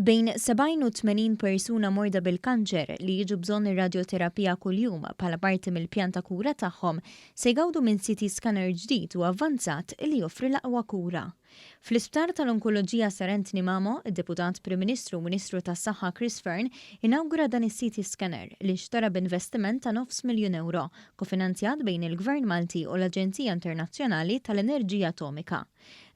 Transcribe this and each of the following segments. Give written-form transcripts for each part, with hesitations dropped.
Bejn 70 u 80 persuna morda bil-kanċer li jiġu bżonn ir-radjoterapija kuljum bħala parti mill-pjan ta' kura tagħhom se jgawdu minn CT scanner ġdid u avvanzat li joffri l-aqwa kura. Fl-Isptar tal-Onkoloġija Sir Anthony Mamo, id-Deputat Prim Ministru u Ministru tas-Saħħa Chris Fearne inawgura dan is-CT scanner li nxtara b'investiment ta' nofs miljun ewro, kofinanzjat bejn il-Gvern Malti u l-Aġenzija Internazzjonali tal-Enerġija Atomika.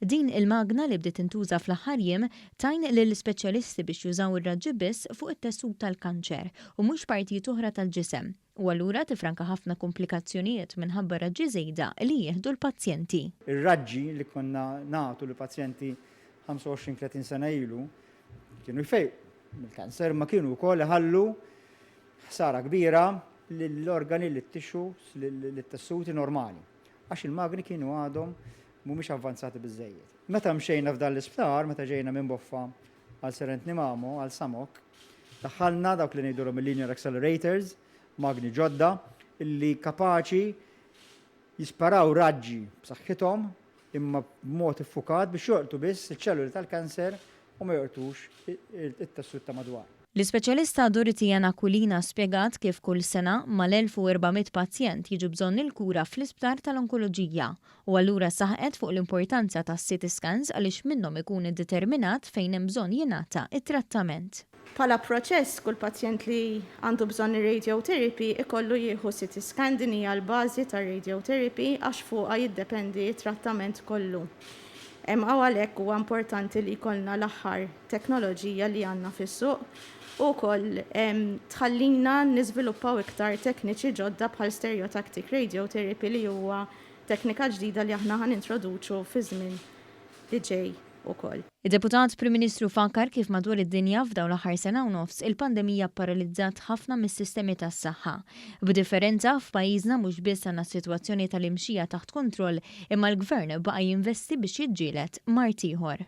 Din il-magna li bdiet tintuża fl-aħħar jiem tgħin lill-ispeċjalisti biex jużaw ir-raġġi biss fuq it-tessut tal-kanċer u mhux partijiet oħra tal-ġisem u allura tifranka ħafna kumplikazzjonijiet minħabba raġġi żejda li jieħdu l-pazjenti. Ir-raġġi li konna nagħtu lill-pazjenti 25, 30 sena ilu kienu jfejqu mill-kanser imma kienu wkoll iħallu ħsara kbira lill-organi, lit-tissues, lit-tessuti normali għax il-magni kienu għadhom mhumiex avvanzati biżżejjed. Meta mxejna f'dan l-isptar, meta ġejna minn Boffa għal Sir Anthony Mamo, għal Samok, daħħalna dawk li ngħidulhom il-linear accelerators, magni ġodda, illi kapaċi jisparaw raġġi b'saħħithom imma b'mod iffukat biex jolqtu biss iċ-ċelluli tal-kanser u ma jolqtux it-tessut ta' madwar. L-ispeċjalista Dorothy Ann Aquilina spjegat kif kull sena, mal-1,400 pazjent jiġu bżonn il-kura fl-Isptar tal-Onkoloġija u allura saħqet fuq l-importanza tas-CT scans għaliex minnhom ikun iddeterminat fejn hemm bżonn jingħata t-trattament. Bħala proċess, kull pazjent li għandu bżonn ir-radiotherapy ikollu jieħu CT scan, din hija l-bażi tar-radiotherapy għax fuqha jiddependi t-trattament kollu. U għalhekk huwa importanti li jkollna l-aħħar teknoloġija li għandna fis-suq u wkoll tħallina niżviluppaw iktar tekniċi ġodda bħal stereotactic radiotherapy li huwa teknika ġdida li aħna ħa nintroduċu fi żmien li ġej ukoll. Id-Deputat Prim Ministru fakkar kif madwar id-dinja f'dawn l-aħħar sena u nofs il-pandemija pparalizzat ħafna mis-sistemi tas-saħħa. B'differenza, f'pajjiżna mhux biss għandna sitwazzjoni tal-imxija taħt kontroll imma l-Gvern baqa' jinvesti biex jiġġieled mard ieħor.